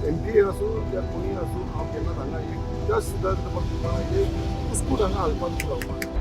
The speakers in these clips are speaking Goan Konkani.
एमपीए आसूं या कोणीय आसूं, हांव केन्नाच हांगा एक टच सुद्दां करपाक दिवपाना, एक कुस्कूट हांगा हालपाक जावपाना.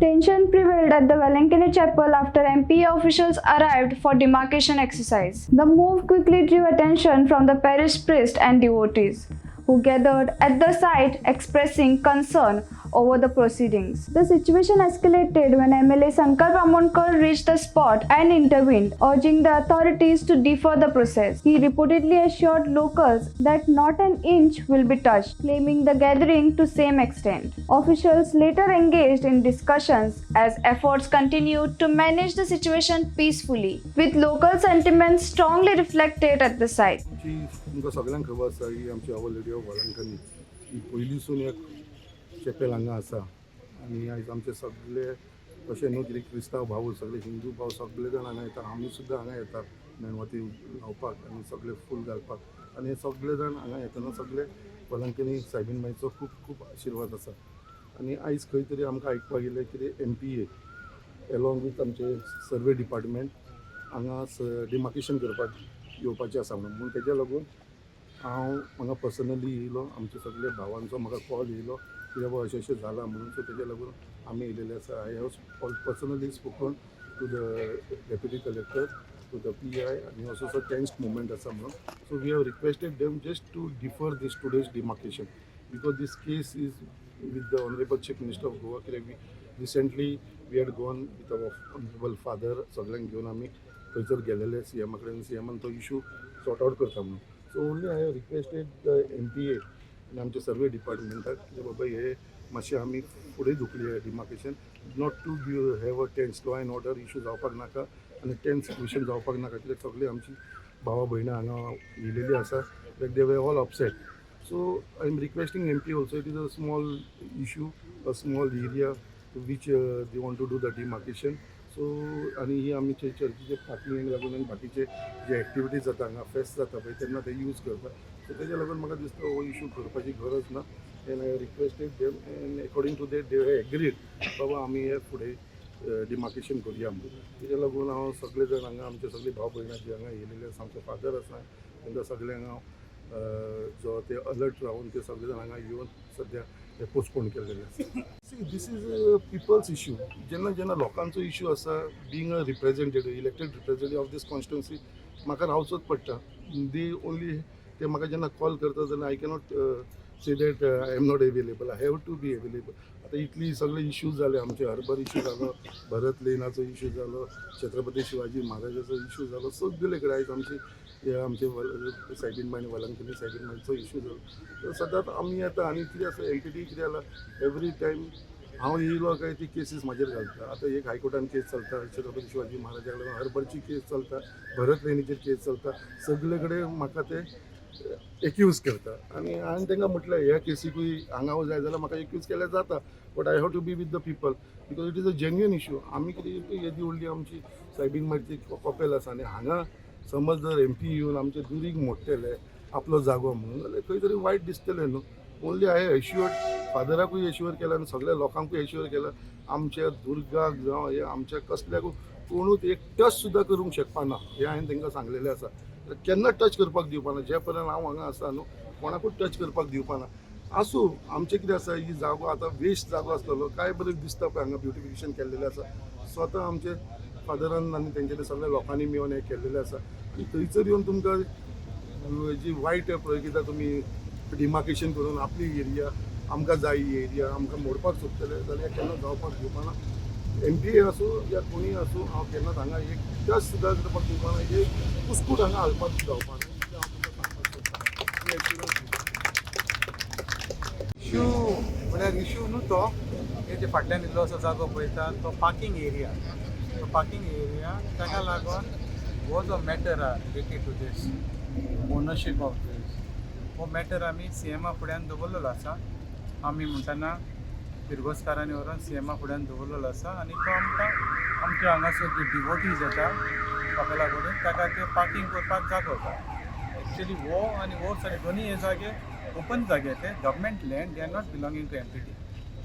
Tension prevailed at the Velankanni Chapel after MPA officials arrived for demarcation exercise. The move quickly drew attention from the parish priest and devotees, who gathered at the site expressing concern over the proceedings. The situation escalated when MLA Sankalp Amonkar reached the spot and intervened, urging the authorities to defer the process. He reportedly assured locals that not an inch will be touched, claiming the gathering to same extent. Officials later engaged in discussions as efforts continued to manage the situation peacefully, with local sentiments strongly reflected at the site. आमची तुमकां सगळ्यांक खबर आसा ही आमची our lady of Velankanni ही पयलींसून एक चॅपेल हांगा आसा आनी आयज आमचे सगळे, अशें न्हू कितें क्रिस्तांव भाव, सगळे हिंदू भाव सगळे जाण हांगा येता. आमी सुद्दां हांगा येतात मेणवाती लावपाक आनी सगळे फूल घालपाक. आनी हे सगळे जाण हांगा येतना सगळे वेलंकनी सायबीन मायचो खूब खूब आशिर्वाद आसा. आनी आयज खंय तरी आमकां आयकपाक येयलें कितें एमपीए एलॉंग विथ आमचे सर्वे डिपार्टमेंट हांगा डिमार्केशन करपाक येवपाचें आसा म्हणून. म्हूण तेज्या लागून हांव हांगा पर्सनली येयलो. आमचे सगळे भावांचो म्हाका कॉल येयलो की बाबा अशें अशें जालां म्हणून. सो तेज्या लागून आमी येयलेले आसा. I have personally spoken to the deputy collector, to the PI आनी असो असो टेन्स मुवमेंट आसा म्हणून. So we have requested them just to defer this today's demarcation because this case is with the Honorable Chief Minister of Goa. कित्याक recently we had gone with our honorable father, सगळ्यांक घेवन आमी थंयसर गेलेले सीएमा कडेन. सीएमान तो इशू सॉर्ट आउट करता म्हणून. So only I have requested the MPA आनी आमचे सर्वे डिपार्टमेंटाक की बाबा हे मातशें आमी फुडें धुकली demarcation, not to be have a tense law and order issue जावपाक नाका आनी टेन्स सिट्युएशन जावपाक नाका, कित्याक सगळीं आमची भावा भयणां हांगा येयलेली आसा. Like, they were all upset. So I am requesting MP also, it is a small issue, a small area which they want to do the demarcation. So आनी ही आमचे चर्चीचे पार्किंगेक लागून आनी बाकीचे जे एक्टिविटीज जाता हांगा, फेस्त जाता पळय तेन्ना ते यूज करता. सो तेज्या लागून म्हाका दिसता हो इशू करपाची गरज ना. And I requested them and according to that they agreed, बाबा आमी हे फुडें डिमार्केशन करुया म्हणून. तेज्या लागून हांव सगळे जाण हांगा, आमचे सगळे भाव भयणां जी हांगा येयलेले आसा, आमचो फादर आसा, तांकां सगळ्यांक हांव जो ते अलर्ट रावन ते सगळे जाण हांगा येवन सद्या हे पोस्टपोन केल्लेले आसा. See, this is a people's issue. जेन्ना जेन्ना लोकांचो इशू आसा, being a representative, elected representative of this constituency, म्हाका रावचोच पडटा. दी ओनली ते म्हाका जेन्ना कॉल करता तेन्ना I cannot say that I am not available. I have to be available. आतां इतली सगळे इश्यूज जाले आमचे, हार्बर इशू जालो, भरत लेनाचो इशू जालो, छत्रपती शिवाजी महाराजाचो इशू जालो, सगळे कडेन आयज आमची हे आमचे सायबीन माय आनी वेलंकनी सायबीन मायचो इशू जालो. तर सदांच आमी येता. आनी कितें आसा, एमपीटी कितें जाला, एवरी टायम हांव येयलो काय ती केसीस म्हाजेर घालता. आतां एक हायकोर्टान केस चलता छत्रपती शिवाजी महाराजाक लागून, हर्बरची केस चलता, भरत लेनीचेर केस चलता. सगळे कडेन म्हाका ते एक्यूज करता. आनी हांवें तांकां म्हटलें, ह्या केसीकूय हांगा जाय जाल्यार म्हाका एक्यूज केल्यार जाता, but I have to be with the people because it is a genuine issue. आमी कितें, येदी व्हडली आमची सायबीन मायची कॉपेल आसा आनी हांगा समज जर एमपी येवन आमचे दुरीग मोडटले आपलो जागो म्हणून जाल्यार खंय तरी वायट दिसतलें न्हू. ओनली हांवें एश्युअर्ड, फादराकूय एश्युअर केला आनी सगळ्या लोकांकूय एश्युअर केला, आमच्या दुर्गाक जावं हे आमच्या कसल्याकूय कोणूच एक टच सुद्दां करूंक शकपाना हें हांवें तांकां सांगलेलें आसा. केन्ना टच करपाक दिवपाना. जे पर्यंत हांव हांगा आसा न्हू, कोणाकूच टच करपाक दिवपाना. आसूं, आमचें कितें आसा, ही जागो आतां वेस्ट जागो आसलेलो, काय बरें दिसता पळय हांगा ब्युटिफिकेशन केल्लेलें आसा. स्वता आमचे फादरान आनी तेंच्यानी सगळ्या लोकांनी मेळून हें केल्लेलें आसा. आनी थंयसर येवन तुमकां जी वायट पळय तुमी डिमार्केशन करून आपली एरिया, आमकां जाय ही एरिया, आमकां मोडपाक सोदतले जाल्यार केन्ना जावपाक दिवपाना. एमपीए आसूं या कोणीय आसूं, हांव केन्नाच हांगा एक टच सुद्दां करपाक दिवपाना, एक कुस्कूट हांगा हालपाक जावपाना, इतलें हांव तुमकां सांगपाक सोदतां. ही assurance दिता. इशू म्हळ्यार इशू न्हू तो. हे जे फाटल्यान इल्लो असो जागो पळयता तो पार्किंग एरिया. तो पार्किंग एरिया, ताका लागून हो जो मॅटर आहा related to this ownership of this, हो मॅटर आमी सीएमा फुड्यान दवरलेलो आसा. आमी म्हणटना पिरगोजकारांनी व्हरोन सीएमा फुड्यान दवरलेलो आसा. आनी तो आमकां आमच्या हांगासर जे डिवोटीज येता कपेला कडेन, ताका ते पार्किंग करपाक जागो जाय. एक्चुअली हो आनी हो सगळे दोनी हे जागे ओपन जागे. ते government land, they are not belonging to MPT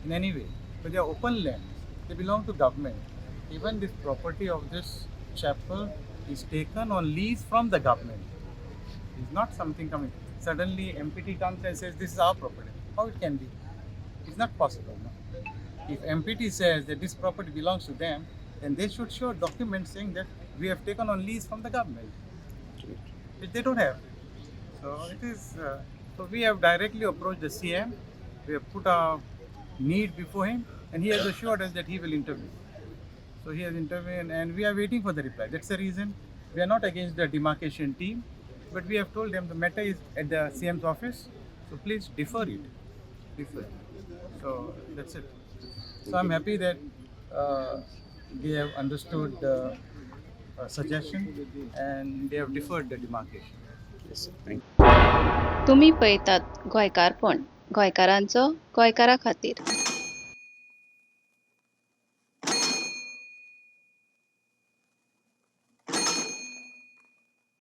in any way. So they are open land, they belong to government. Even this property of this chapel is taken on lease from the government. It's not something coming. Suddenly MPT comes and says this is our property. How it can be? It's not possible. No? If MPT says that this property belongs to them, then they should show documents saying that we have taken on lease from the government, which they don't have. So it is. So we have directly approached the CM. We have put our need before him, and he has assured us that he will intervene. So he has intervened, and we are waiting for the reply. That's the reason we are not against the demarcation team, but we have told them the matter is at the CM's office, so please defer it. Defer it. So that's it. So I'm happy that they have understood the suggestion and they have deferred the demarcation. Yes, sir. Thank you. तुमी पळयतात गोंयकारपण, गोंयकारांचो गोंयकारा खातीर.